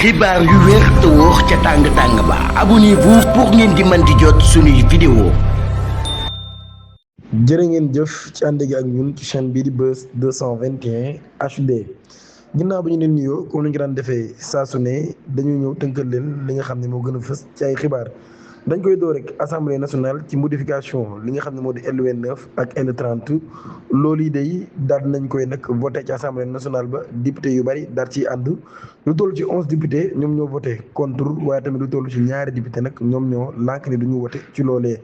xibaar yu wér te wóor ca tàng tàng ba abonnez-vous pour ngeen di mën di jot suñuy vidéo. jërë ngeen jëf ci ànd gi ak ñun ci chaîne bii di Buzz 221 HD ginnaaw bi ñu leen nuyoo comme ni ñu ko daan defee saa su ne dañuy ñëw tënkal leen li nga xam ne moo gën a fës ci ay xibaar. dañ koy door rek assemblée nationale ci modification li nga xam ne moo di L29 ak L30 loolu yi day daal nañ koy nag voté ci assemblée nationale ba député yu bari daal ciy ànd lu toll ci 11 députés ñoom ñoo voté contre waaye tamit lu toll ci ñaari député nag ñoom ñoo lànk ni duñu voté ci loolee.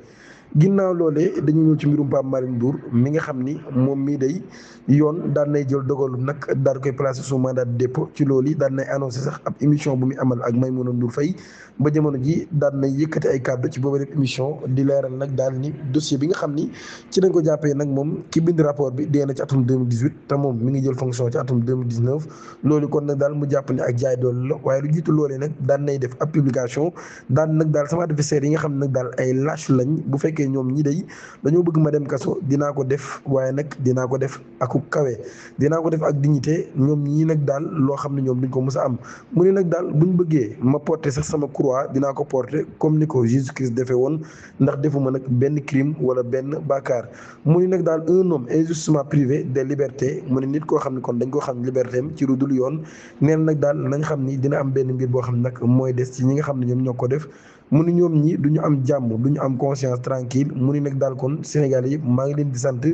ginnaaw loolee dañu ñëw ci mbirum Pape Malick Ndour mi nga xam ni moom mii day yoon daan nay jël dogalu nag daal koy placé sous mandat de dépôt ci loolu yi daan nay annoncé sax ab émission bu muy amal ak Maïmouna Ndour Faye ba jamono ji daan nay yëkkati ay kàddu ci boobu rek émission di leeral nag daal ni dossier bi nga xam ni ci dañ ko jàppee nag moom ki bind rapport bi dee na ci atum 2018 te moom mi ngi jël fonction ci atum 2019 loolu kon nag daal mu jàpp ne ak jaay doole la waaye lu jiitu loolee nag daan nay def ab publication daan nag daal sama adversaire yi nga xam ne nag daal ay lâche lañ bu fekkee ñoom ñi day dañoo bëgg ma dem kaso dinaa ko def waaye nag dinaa ko def aku kawe dinaa ko def ak dignité ñoom ñii nag daal loo xam ne ñoom duñ ko mës a am mu ne nag daal buñ bëggee ma porter sax sama croix dinaa ko porter comme ni ko Jésus Christ defee woon ndax defuma nag benn crime wala benn bàkkaar mu ne nag daal un homme injustement privé de liberté mu ne nit koo xam ne kon dañ ko xam liberté am ci lu dul yoon neen nag daal nañ xam ni dina am benn mbir boo xam ne nag mooy des ci ñi nga xam ne ñoom ñoo ko def mu ni ñoom ñi du ñu am jàmm du ñu am conscience tranquille mu ni nag daal kon Sénégal yëpp maa ngi leen di sant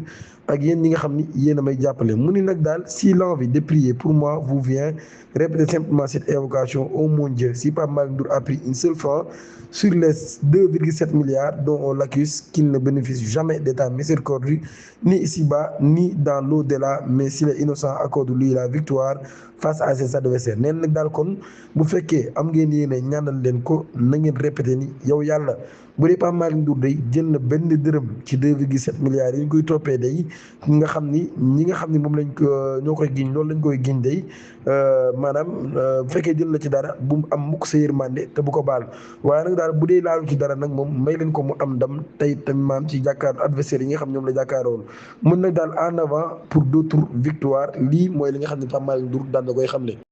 ak yéen ñi nga xam ni yéen a may jàppale mu ni nag daal si l'envie de prier pour moi vous vient répétez simplement cette évocation ô mon Dieu si Pape Malick Ndour a pris une seule fois sur les 2,7 milliards dont on l'accuse qu'il ne bénéficie jamais d'état miséricordieux ni ici-bas ni dans l'au-delà mais s'il est innocent accorde-lui la victoire face à ses adversaires neen nag daal kon bu fekkee am ngeen yéene ñaanal leen ko na ngeen répété ni yow yàlla bu dee Pape Malick Ndour day jël na benn dërëm ci 2,7 milliards yi ñu koy toppee day nga xam ni ñi nga xam ni moom lañ ko ñoo koy giñ loolu lañ koy giñ day maanaam bu fekkee jël na ci dara bu mu am mukk sa yërmande te bu ko baal waaye nag daal bu dee laalu ci dara nag moom may leen ko mu am ndam tey tamit maam ci jàkkaar adversaire yi nga xam ñoom la jàkkaaroon mun nag daal en avant pour d'autres victoires lii mooy li nga xam ne Pape Malick Ndour daan na koy xamle.